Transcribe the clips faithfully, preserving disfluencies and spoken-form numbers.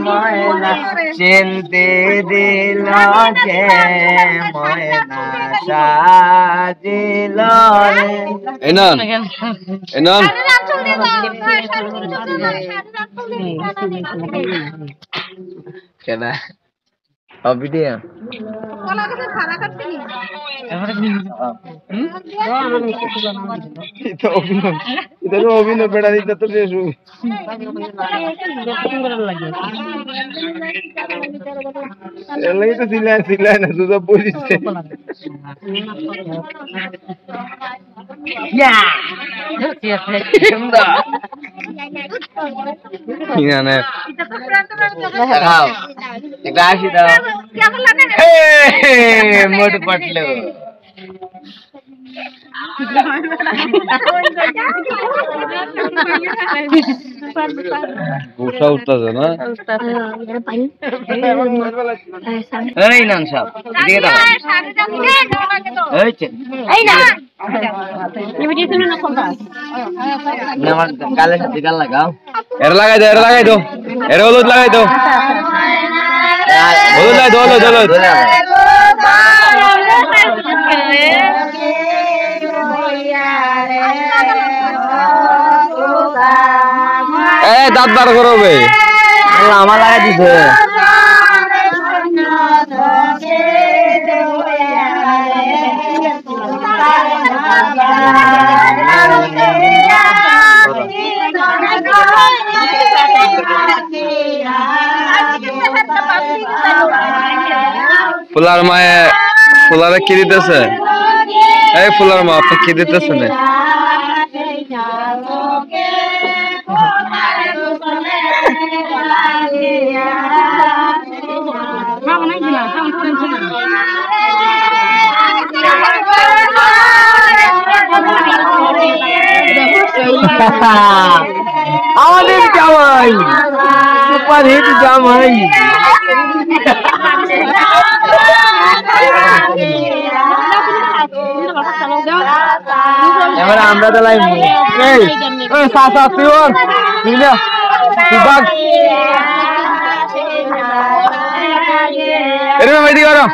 ময়না চিনতে দিল কে, ময়না সাজিল রে। এই নেন, এই নেন। কেডা? অ, ভিডিও। এটা অভিনয়, এটা তো অভিনয়, বেটা, এটা তো শেষ হবে। এর লাগি তো চিল্লায়, চিল্লায় না, সুজা বলিছে। ইয়া! কি জানে? দেখাও। একটা হাসি দাও। হে, হে, মোটু পাতলু। গুসা উঠতেছে না? এই নেন সাব, এদিকে তাকান। এই যে। এই না। না, আমার গালের সাথে গাল লাগাও। এরা লাগাই দাও, এরা লাগাই দাও। এরা হলুদ লাগাই দাও। হলুদ লাগাই দাও, হলুদ, হলুদ। এ, দাঁত বার করো বে। আল্লাহ, আমার লাগাই দিছে। ফুলার মায়ে ফুলারে কি দিতেছে? এই ফুলার মা, আপনি কি দিতেছেন? আমাদের জামাই, সুপারহিট জামাই। এবার আমরা তো লাইভ। এই, এই, সা, সা, তুই বল। তুই না। তুই ভাগ। এরকম রেডি করো।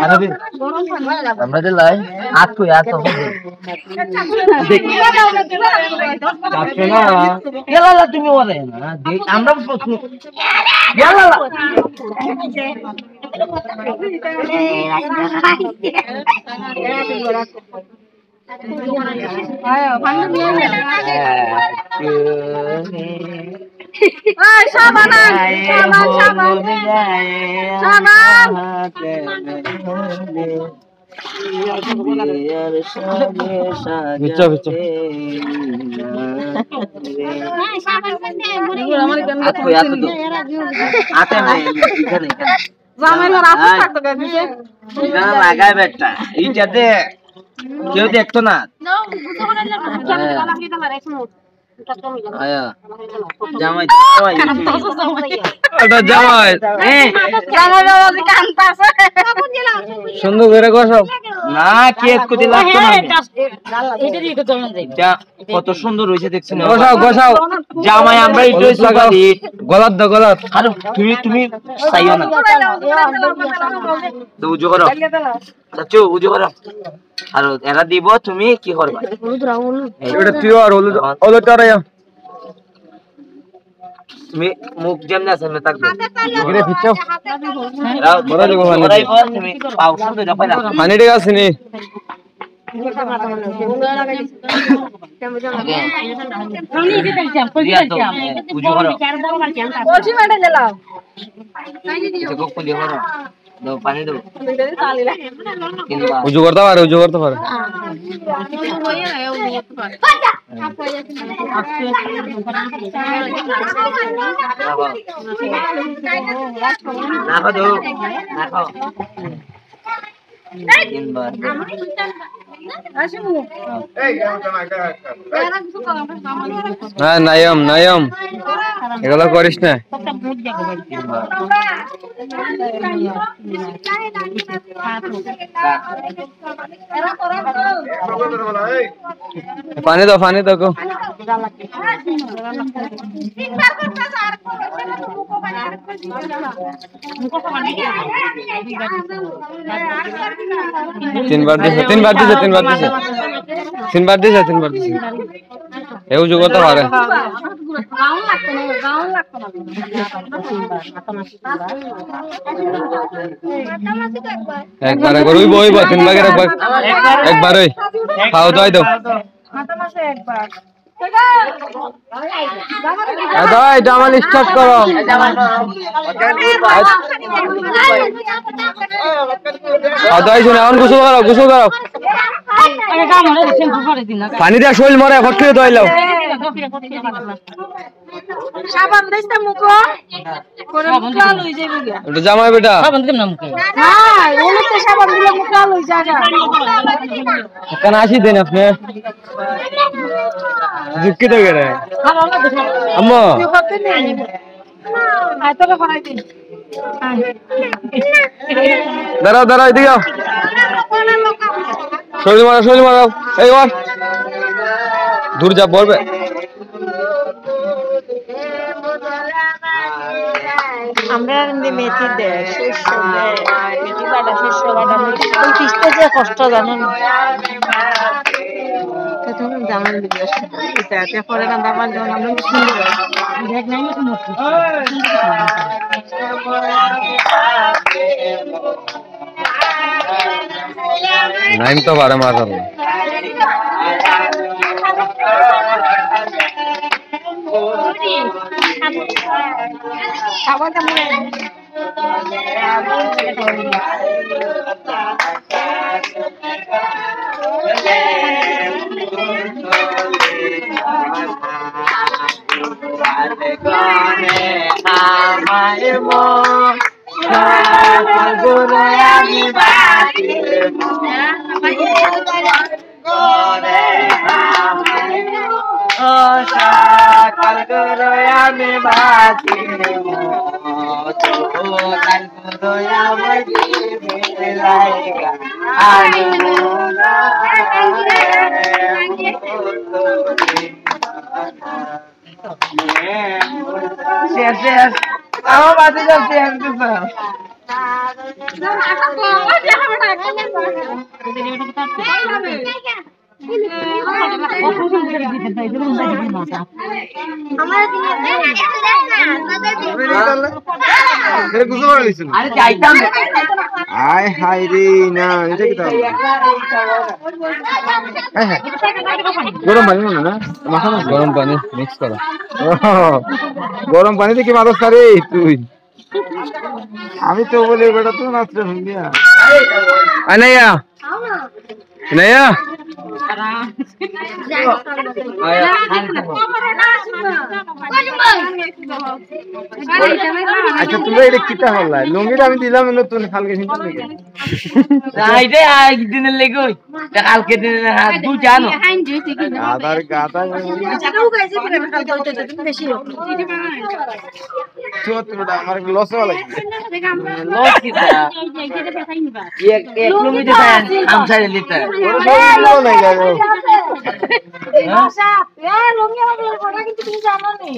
আরে, আমরা যে লাই, আত কই, আত কই। যাচ্ছে না। ইয়াল্লা, তুমি ওরে না। দেখ, আমরা প্রশ্ন। ইয়াল্লা। এই, সাবান আন, সাবান, সাবান। সাবান। বিচ্ছা, বিচ্ছা। আত কই, আত তো। আতে নাই, এখানে, এখানে। জামাইলা রাস্তা থাকতো কেন দিছে? না, লাগায় বেটা। এইটাতে কেউ দেখতো না। হ্যাঁ। আয়া। জামাই, জামাই। এটা জামাই। এ, জামাই বাবা যে কান্তাছে। সুন্দর করে ঘষাও। না, কি এক কোটি লাগতো না আমি। এটা দিয়ে তো চলুন যাই। যা, কত সুন্দর হইছে দেখছেন। ঘষাও, ঘষাও। জামাই আমরা একটু হলুদ লাগাও। সুপারি। গলাত দাও, গলাত। আরে, তুমি, তুমি চাইও না। তো উজু করো। চাচু, উজু করো। আর এরা দিব, তুমি কি করবা? এই। এটা তুইও আর হলুদ, হলুদ আর ইয়া। তুমি মুখ যেমনি আছে, এমনি থাকবে। ঘুরে ফিরছো? এরা বড় লোক ওখানে। বড়াই বড়, তুমি পাও শুধু এটা পাইলা। পানি ঠিক আছে নি? দিয়া তো, উজু করো। দেখো, উজু করো। দাও, পানি দাও। উজু করতে পারে, উজু করতে পারে। না খাও, দাও, না খাও। তিনবার। হ্যাঁ, নায়ম, নায়ম। এগুলা করিস না। পানি দাও, পানি দাও গো। তিনবার দিছে, তিনবার দিছে, তিনবার দিছে। তিনবার দিছে, তিনবার দিছে। এও যোগ করতে পারে। একবার, একবার, ওই বই, তিন ভাগের একবার, একবার ওই। খাও তো, এই তো। দাদা, এটা আমার স্টার্ট করো। দাদা, এই শুনে, এখন গোসল করো, গোসল করো। পানি দিয়া শরীর মরে, ফট করে ধুইলাও। সাবান দিস না মুখো, করে মুখ লাল হয়ে যাবে গা। ওটা জামাই বেটা। সাবান দিলাম না মুখে। হ্যাঁ, ওগুলো তো সাবান দিলে মুখ লাল হয়ে যায় গা। এখানে আসি দেন আপনি। দুঃখিত করে। আম্মা। তুই করতে নেই। আয়, তোকে করাই দিন। আয়। দাঁড়াও, দাঁড়াও, এদিকে আও। শরীর মারো, শরীর মারো। এই ওর। দূর যা, বলবে। আমরা এমনি মেথি দেয়, শস্য দেয়, মেথি বাটা, শস্য বাটা, মেথি ফুল পিষতে যে কষ্ট, জানো না? তো তখন জামাই বিদেশ, এটা, এটা পরে না, দাবার যখন আমরা সুন্দর হয়। দেখ নাই, সুন্দর। নাইম তো বারো মাস হবে। শেষ, শেষ। আমার বাতি জ্বলছে, আমি তো স্যার। এটা বুঝতে পারলিস না? আরে যাইতাম। আয় হায় রে, না, এটা কি তাহলে? হ্যাঁ, হ্যাঁ। গরম পানি মনে হয় না? মাথা না? গরম পানি মিক্স করা। ও, গরম পানিতে কি মাছ ধরে তুই? আমি তো বলি, বেটা, তুই মাছ ধরে ফেলবি না। আনাইয়া। আনাইয়া। আচ্ছা, তুমি এটা কিতা করলা? লুঙ্গিটা আমি দিলাম নতুন, কালকে কিন্তু না, এটা একদিনের লেগে ওই। তা কালকে দিনে না, হ্যাঁ, দুই জানো। আধার, আধার। আচ্ছা, ও গাইছে, কালকে ওইটা তো বেশি হোক। চুয়াত্তর টা আমার লস হওয়া লাগবে। লস কিতা? এক, এক লুঙ্গি দিতে, আম সাইডে দিতে। ওরা সব লুঙ্গি নাই, যাবো। হ্যাঁ? এ, লুঙ্গি আমার বড় কিন্তু তুমি জানো নি।